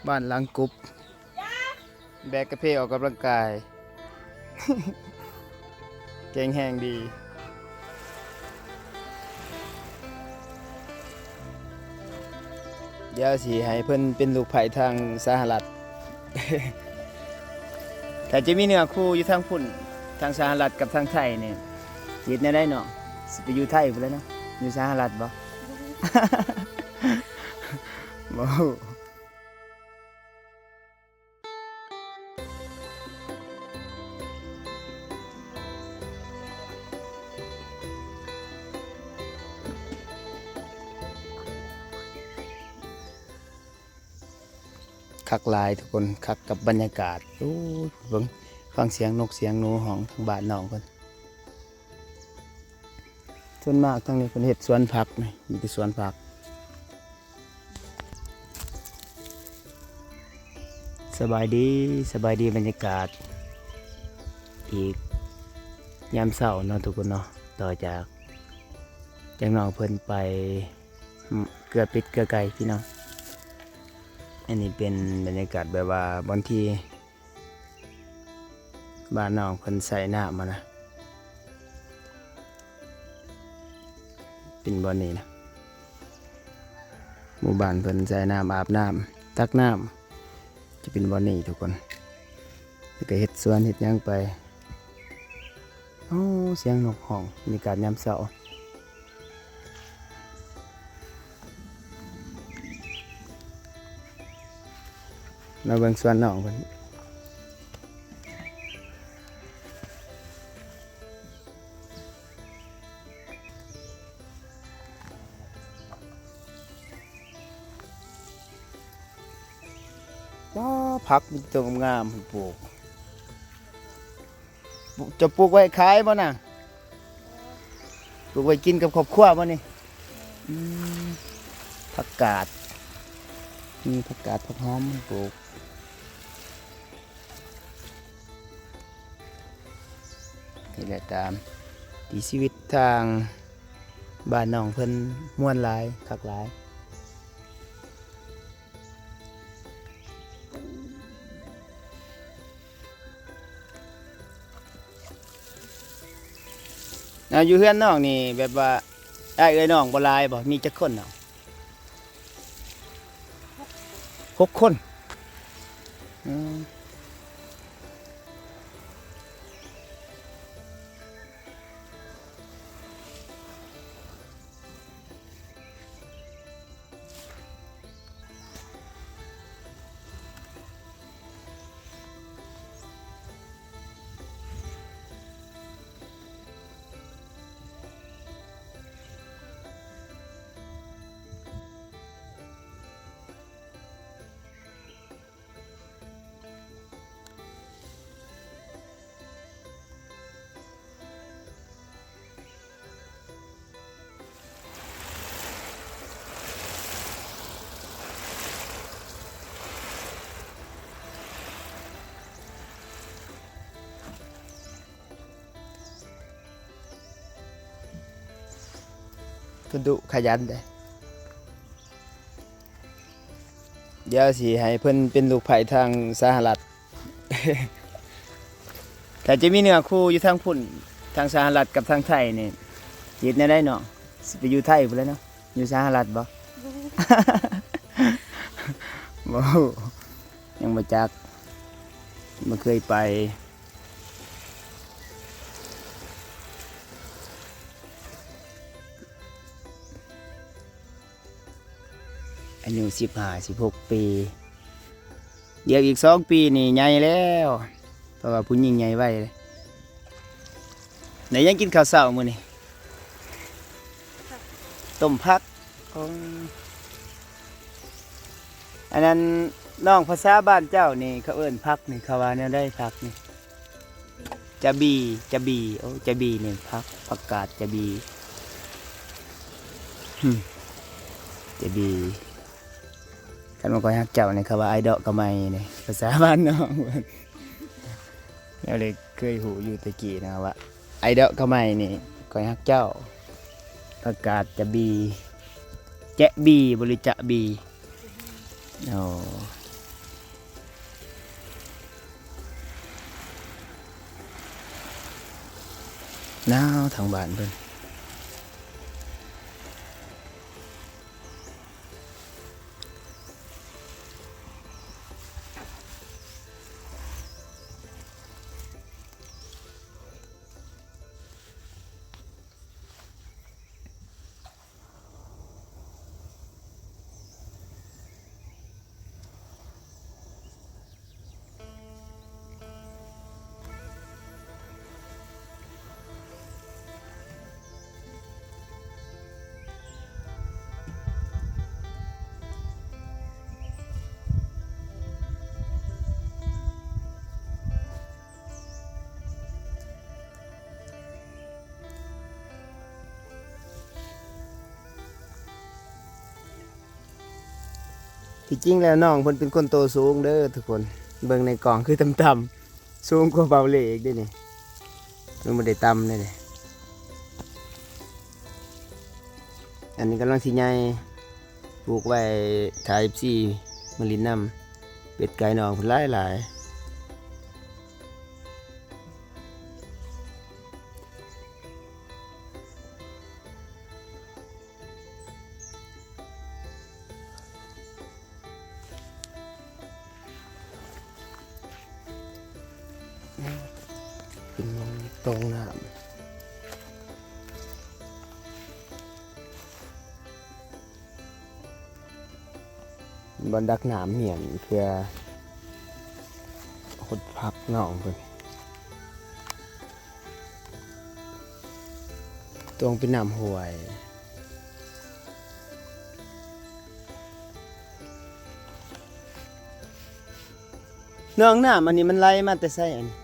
ບ້ານຫຼັງກຸບ ແບກກະເພອອກກຳລັງກາຍ ແຂງແຮງດີ. ດຽວຊິໃຫ້ເພິ່ນເປັນລູກໃພ້ທາງສະຫະລັດ. ຖ້າຈະມີເນື້ອຄູ່ຢູ່ທາງພຸ້ນ ທາງສະຫະລັດກັບທາງໄທນີ້ ເຮັດແນວໃດເນາະ? ຊິໄປຢູ່ໄທພຸ້ນແຫຼະເນາະ? ຢູ່ສະຫະລັດບໍ່? ບໍ່ຮູ້. ຄັກຫຼາຍທຸກຄົນ ຄັກກັບບັນຍາກາດ. ໂອ້ຍ ເບິ່ງ ຟັງສຽງນົກສຽງໜູຮ້ອງທາງບ້ານນ້ອງເພິ່ນ. ສ່ວນມາກທາງນີ້ເພິ່ນເຮັດສວນຜັກນີ້ ມີແຕ່ສວນຜັກ. ສະບາຍດີ ສະບາຍດີ ບັນຍາກາດອີກຍາມເຊົ້າເນາະທຸກຄົນເນາະ. ຕໍ່ຈາກ ຈາກນ້ອງເພິ່ນໄປ ເກືອເປັດເກືອໄກ່ພີ່ນ້ອງ. ອັນນີ້ເປັນບັນຍາກາດແບບວ່າບ່ອນທີ່ ບ້ານນ້ອງເພິ່ນໃສ່ນ້ຳຫັ້ນນະ ເປັນບ່ອນນີ້ນະ. ໝູ່ບ້ານເພິ່ນໃສ່ນ້ຳອາບນ້ຳ ຕັກນ້ຳ ຈະເປັນບ່ອນນີ້ທຸກຄົນ. ແລ້ວກໍເຮັດສວນເຮັດຫຍັງໄປ. ໂອ້ ສຽງນົກຮ້ອງ ບັນຍາກາດຍາມເຊົ້າ. ມາເບິ່ງສວນນ້ອງເພິ່ນ. ວ້າ ຜັກມີແຕ່ຕົວງາມໆ ເພິ່ນປູກ. ເຈົ້າປູກໄວ້ຂາຍບໍ່ນະ? ປູກໄວ້ກິນກັບຄອບຄົວບໍ່ນີ້? ອືມ ຜັກກາດ ມີຜັກກາດຜັກຫອມປູກ. ນີ້ແຫຼະຕາມວິຖີຊີວິດທາງບ້ານນ້ອງເພິ່ນ ມ່ວນຫຼາຍ ຄັກຫຼາຍ. ອາ ຢູ່ເຮືອນນ້ອງນີ້ແບບວ່າອ້າຍເອື້ອຍນ້ອງບໍ່ຫຼາຍບໍ່? ມີຈັກຄົນນ້ອງ? ຫົກຄົນ. ອືມ. ເພິ່ນດຸຂະຫຍັນເດ້. ດຽວຊິໃຫ້ເພິ່ນເປັນລູກໃພ້ທາງສະຫະລັດ. ຖ້າຈະມີເນື້ອຄູ່ຢູ່ທາງພຸ້ນ ທາງສະຫະລັດກັບທາງໄທນີ້ ເຮັດແນວໃດນ້ອງ? ຊິໄປຢູ່ໄທພຸ້ນແຫຼະເນາະ? ຢູ່ສະຫະລັດບໍ່? ບໍ່ຮູ້ ຍັງບໍ່ຈັກ ບໍ່ເຄີຍໄປ. ອາຍຸສິບຫ້າ ສິບຫົກປີ ດຽວອີກສອງປີນີ້ໃຫຍ່ແລ້ວ ເພາະວ່າຜູ້ຍິງໃຫຍ່ໄວ. ໄດ້ຫຍັງກິນເຂົ້າເຊົ້າມື້ນີ້? ຕົ້ມຜັກ. ອັນນັ້ນ ນ້ອງ ພາສາບ້ານເຈົ້ານີ້ເຂົາເອີ້ນຜັກນີ້ ເຂົາວ່າແນວໃດ ຜັກນີ້? ຈະບີ ຈະບີ ໂອ້ ຈະບີນີ້ຜັກ ຜັກກາດຈະບີ ຫຶ ຈະບີ. ຄັນວ່າຂ້ອຍຮັກເຈົ້ານີ້ ເຂົາວ່າອ້າຍເດາະກະໄໝນີ້ ພາສາບ້ານນ້ອງ. ແນວເລັກເຄີຍຮູ້ຢູ່ແຕ່ກີ້ນະວ່າ ອ້າຍເດາະກະໄໝນີ້ ຂ້ອຍຮັກເຈົ້າ. ຜັກກາດຈະບີ ແຈະບີບໍ່ ຫຼື ຈະບີ? ໂອ້ ໜາວທາງບ້ານເພິ່ນ. ທີ່ຈິງແລ້ວນ້ອງເພິ່ນເປັນຄົນໂຕສູງເດີທຸກຄົນ, ເບິ່ງໃນກ້ອງຄືຕ່ຳໆ ສູງກວ່າເບົາເລ່ອີກເດ້ນີ້, ມັນບໍ່ໄດ້ຕ່ຳເດ້ນີ້. ອັນນີ້ກຳລັງຊິໃຫຍ່ ປູກໄວ້ຖ້າເອັຟຊີມາຫຼິ້ນນຳ, ເປັດໄກ່ນ້ອງເພິ່ນຫຼາຍໆ. ຂຶ້ນມາຕົງນ້ຳ ບ່ອນດັກນ້ຳຫ້ຽງ ເພື່ອຫົດຜັກນ້ອງເພິ່ນ. ຕົງເປັນນ້ຳຫ້ວຍ. ນ້ອງ ນ້ຳອັນນີ້ມັນໄຫຼມາແຕ່ໃສ? ອັນນີ້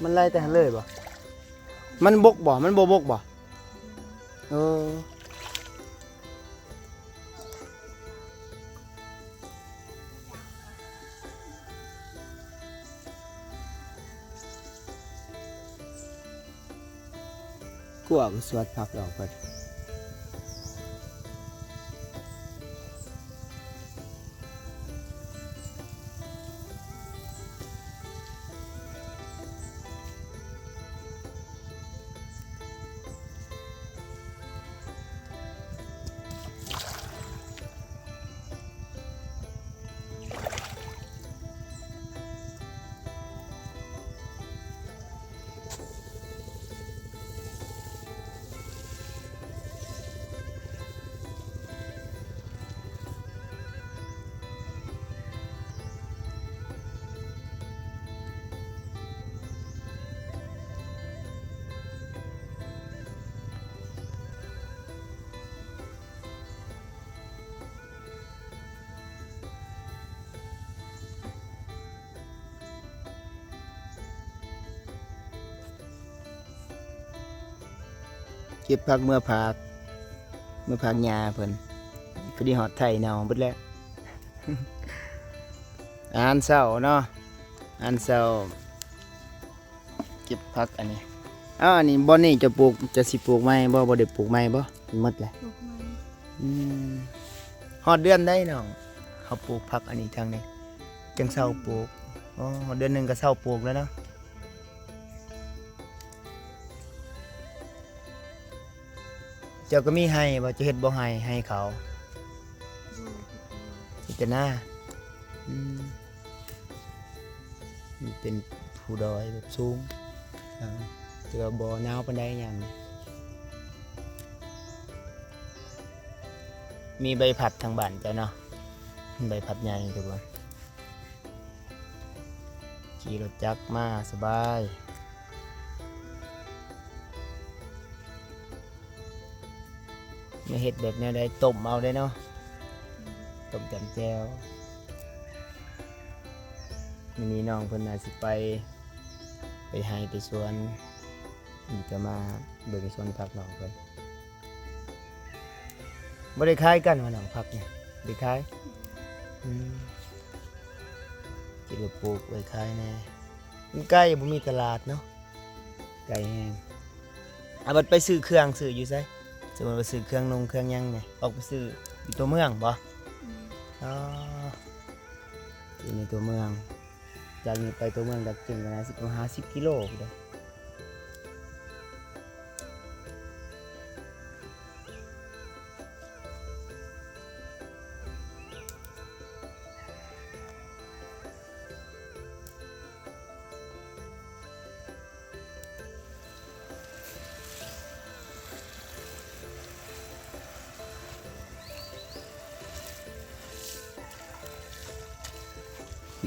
ມັນໄຫຼແຕ່ຫັ້ນເລີຍບໍ່? ມັນບົກບໍ່? ມັນບໍ່ບົກບໍ່? ເອີ. ກວາງສວດຜັກອອກເບິດ. ເກັບຜັກເມືອຝາກ ເມືອຝາກຍ່າເພິ່ນ. ພໍດີຮອດໄທເນົ່າເບິດແລ້ວ. ອາຫານເຊົ້າເນາະ ອາຫານເຊົ້າ ເກັບຜັກອັນນີ້. ອ້າວ ອັນນີ້ບ່ອນນີ້ຈະປູກ ຈະຊິປູກໃໝ່ບໍ່? ບໍ່ໄດ້ປູກໃໝ່ບໍ່? ໝົດແລ້ວ. ປູກໃໝ່. ອືມ ຮອດເດືອນໃດນ້ອງ ເຮົາປູກຜັກອັນນີ້ທາງນີ້ ຈັ່ງເຊົາປູກ? ອໍ ຮອດເດືອນໜຶ່ງກໍເຊົາປູກແລ້ວເນາະ. ເຈົ້າກໍມີໄຮ່ບໍ່? ເຈົ້າເຮັດບໍ່ໄຮ່ ໄຮ່ເຂົ້າ? ບໍ່ ເຮັດແຕ່ນາ. ອືມ ມັນເປັນພູດອຍແບບສູງ ແຕ່ວ່າບໍ່ໜາວປານໃດຍາມນີ້. ມີໃບພັດທາງບ້ານເຈົ້າເນາະ ໃບພັດໃຫຍ່ທຸກຄົນ. ຂີ່ລົດຈັກມາສະບາຍ. ມາເຮັດແບບແນວໃດ? ຕົ້ມເອົາເດ້ເນາະ ອືມ ຕົ້ມຈຳແຈ່ວ. ມື້ນີ້ນ້ອງເພິ່ນອາດຊິໄປ ໄປໄຮ່ໄປສວນ ນີ້ກໍມາເບິ່ງສວນຜັກນ້ອງເພິ່ນ. ບໍ່ໄດ້ຂາຍກັນວ່ານ້ອງ ຜັກນີ້ ໄດ້ຂາຍ? ອືມ ຄິດວ່າປູກໄວ້ຂາຍແດ່. ມັນໄກ ບໍ່ມີຕະຫຼາດເນາະ ໄກແຮງ. ອາ ບັດໄປຊື້ເຄື່ອງ ຊື້ຢູ່ໃສ? ສົມມຸດວ່າຊື້ເຄື່ອງນຸ່ງເຄື່ອງຫຍັງນີ້ ອອກໄປຊື້ຢູ່ຕົວເມືອງບໍ່? ອືມ ອໍ ຢູ່ໃນຕົວເມືອງ. ຈາກນີ້ໄປຕົວເມືອງດາກຈຶງກໍໜ້າຊິປະມານຫ້າສິບກິໂລພຸ້ນເດ້.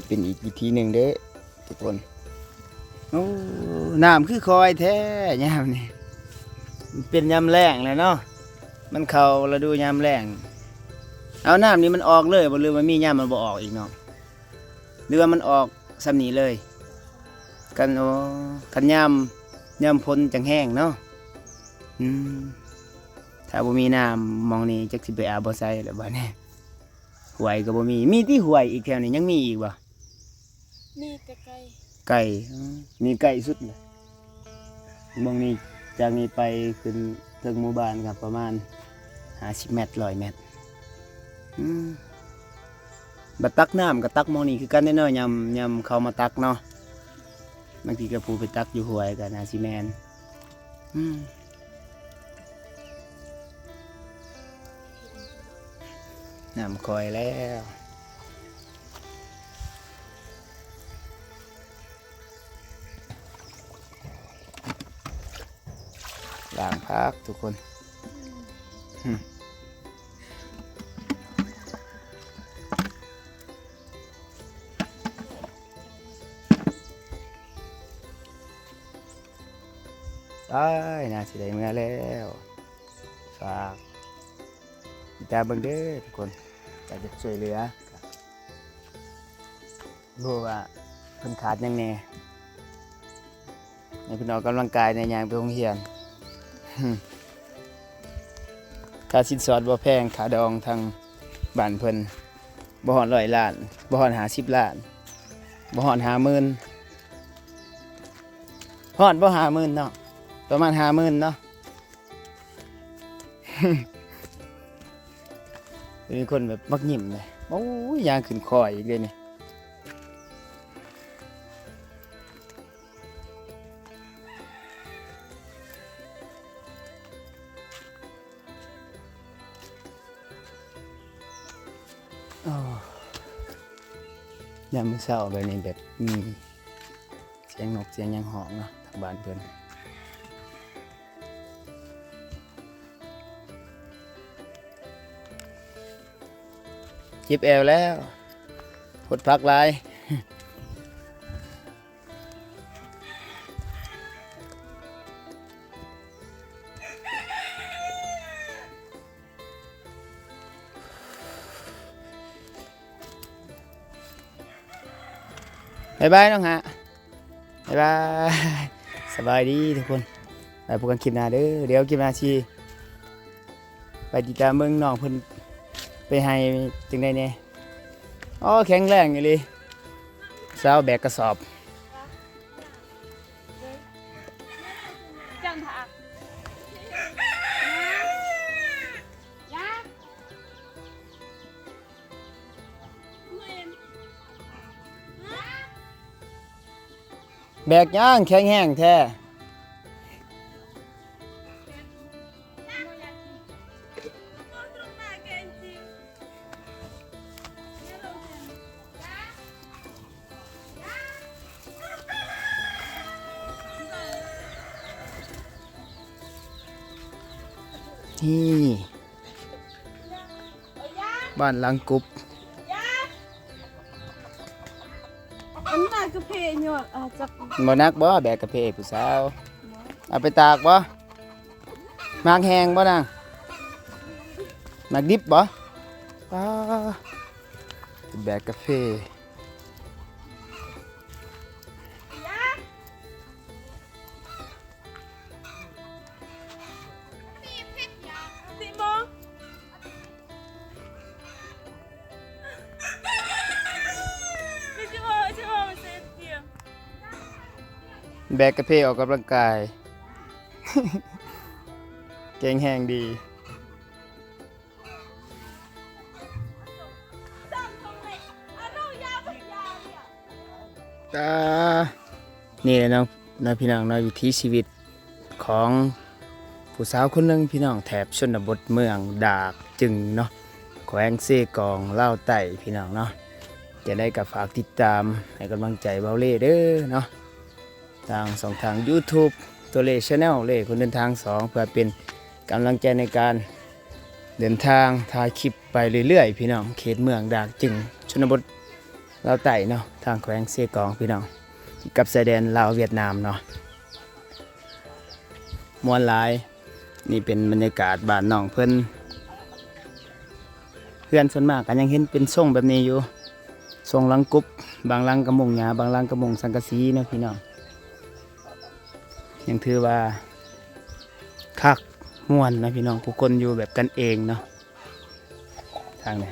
ເປັນອີກວິທີໜຶ່ງເດີ້ທຸກຄົນ. ໂອ້ ນ້ຳຄືຄ່ອຍແທ້ຍາມນີ້ ເປັນຍາມແລ້ງແລ້ວເນາະ ມັນເຂົ້າລະດູຍາມແລ້ງ. ເອົາ ນ້ຳນີ້ມັນອອກເລີຍບໍ່ ຫຼືວ່າມີຍາມມັນບໍ່ອອກອີກເນາະ ຫຼືວ່າມັນອອກສ່ຳນີ້ເລີຍ? ຄັນ ໂອ້ ຄັນຍາມ ຍາມຝົນຈັ່ງແຮງເນາະ. ອືມ ຖ້າບໍ່ມີນ້ຳໝ່ອງນີ້ ຈັກຊິໄປອາບບໍ່ໃສແລ້ວບາດນີ້. ຫ້ວຍກໍບໍ່ມີ ມີຕິຫ້ວຍອີກແຖວນີ້ ຍັງມີອີກບໍ່? ມີແຕ່ໄກ່ ໄກ່ ອືມ ນີ້ໃກ້ສຸດລະ ເບິ່ງນີ້ ຈາກນີ້ໄປຂຶ້ນເທິງໝູ່ບ້ານກໍປະມານຫ້າສິບແມັດ ຮ້ອຍແມັດ. ອືມ ບັດຕັກນ້ຳກໍຕັກໝ່ອງນີ້ຄືກັນເດ້ເນາະ ຍາມ ຍາມເຂົາມາຕັກເນາະ ບາງທີກໍຜູ້ໄປຕັກຢູ່ຫ້ວຍກໍໜ້າຊິແມ່ນ. ອືມ ນ້ຳຄ່ອຍແລ້ວ ລ້າງຜັກທຸກຄົນ. ອືມ ອ້າຍ ໜ້າຊິໄດ້ເມືອແລ້ວ. ຝາກຕິດຕາມເບິ່ງເດີທຸກຄົນ ໃຜຢາກຊ່ວຍເຫຼືອ ບໍ່ວ່າເພິ່ນຂາດຫຍັງແດ່ ໃຫ້ເພິ່ນອອກກຳລັງກາຍແດ່ ຍ່າງໄປໂຮງຮຽນ. ຄ່າສິນສອດບໍ່ແພງ ຄ່າດອງທາງບ້ານເພິ່ນ ບໍ່ຮອດຮ້ອຍລ້ານ ບໍ່ຮອດຫ້າສິບລ້ານ ບໍ່ຮອດຫ້າໝື່ນ ຮອດບໍ່ຫ້າໝື່ນເນາະ ປະມານຫ້າໝື່ນເນາະ. ເປັນຄົນແບບມັກຍິ້ມເດ້. ໂອ້ຍ ຍ່າງຂຶ້ນຄ່ອຍອີກເດ້ນີ້. ໂອ້ ຍາມມື້ເຊົ້າແບບນີ້ ແບບມີສຽງນົກສຽງຫຍັງຮ້ອງເນາະ ທາງບ້ານເພິ່ນ. ເຈັບແອວແລ້ວ ພົດຜັກຫຼາຍ. ບາຍບາຍນ້ອງຫະ ບາຍບາຍ ສະບາຍດີທຸກຄົນ ໄວ້ພົບກັນຄລິບໜ້າເດີ. ດຽວຄລິບໜ້າຊິໄປຕິດຕາມເບິ່ງນ້ອງເພິ່ນໄປໄຮ່ຈັ່ງໃດແດ່. ອໍ ແຂງແຮງອີ່ຫຼີ ສາວແບກກະສອບ. ແບກຫຍັງແຂງແຮງແທ້? ນີ້ ບ້ານຫຼັງກົບ. ອັນນັ້ນກະເພຍອດ ອາ ຈັກ ບໍ່ໜັກບໍ່ ແບກກະເພຜູ້ສາວ? ເອົາໄປຕາກບໍ່? ໝາກແຫ້ງບໍ່ນາງ? ໝາກດິບບໍ່? ປ້າ ແບກກະເພ. ແບກກະເພອອກກຳລັງກາຍ ແຂງແຮງດີ. ອ່າ ນີ້ແຫຼະເນາະ ເນາະ ພີ່ນ້ອງເນາະ ວິຖີຊີວິດຂອງຜູ້ສາວຄົນໜຶ່ງ ພີ່ນ້ອງ ແຖບຊົນນະບົດເມືອງດາກຈຶງເນາະ ແຂວງເຊກອງ ລາວໃຕ້ ພີ່ນ້ອງເນາະ. ຈັ່ງໃດກໍຝາກຕິດຕາມໃຫ້ກຳລັງໃຈເບົາເລ່ເດີເນາະ ທາງຊ່ອງທາງຢູທູບ ຕົວເລ່ Channel ເລ່ຄົນເດີນທາງສອງ ເພື່ອເປັນກຳລັງໃຈໃນການເດີນທາງ ຖ່າຍຄລິບໄປເລື້ອຍໆ ພີ່ນ້ອງ. ເຂດເມືອງດາກຈຶງ ຊົນນະບົດ ລາວໃຕ້ເນາະ ທາງແຂວງເຊກອງ ພີ່ນ້ອງ ຕິດກັບຊາຍແດນລາວຫວຽດນາມເນາະ. ມ່ວນຫຼາຍ. ນີ້ເປັນບັນຍາກາດບ້ານນ້ອງເພິ່ນ. ເຮືອນສ່ວນມາກກໍຍັງເຫັນເປັນຊົງແບບນີ້ຢູ່ ຊົງຫຼັງກົບ, ບາງຫຼັງກໍມຸງຫຍ້າ, ບາງຫຼັງກໍມຸງສັງກະສີເນາະ ພີ່ນ້ອງ. ຍັງຖືວ່າຄັກມ່ວນເນາະ ພີ່ນ້ອງ, ຜູ້ຄົນຢູ່ແບບກັນເອງເນາະ. ທາງນີ້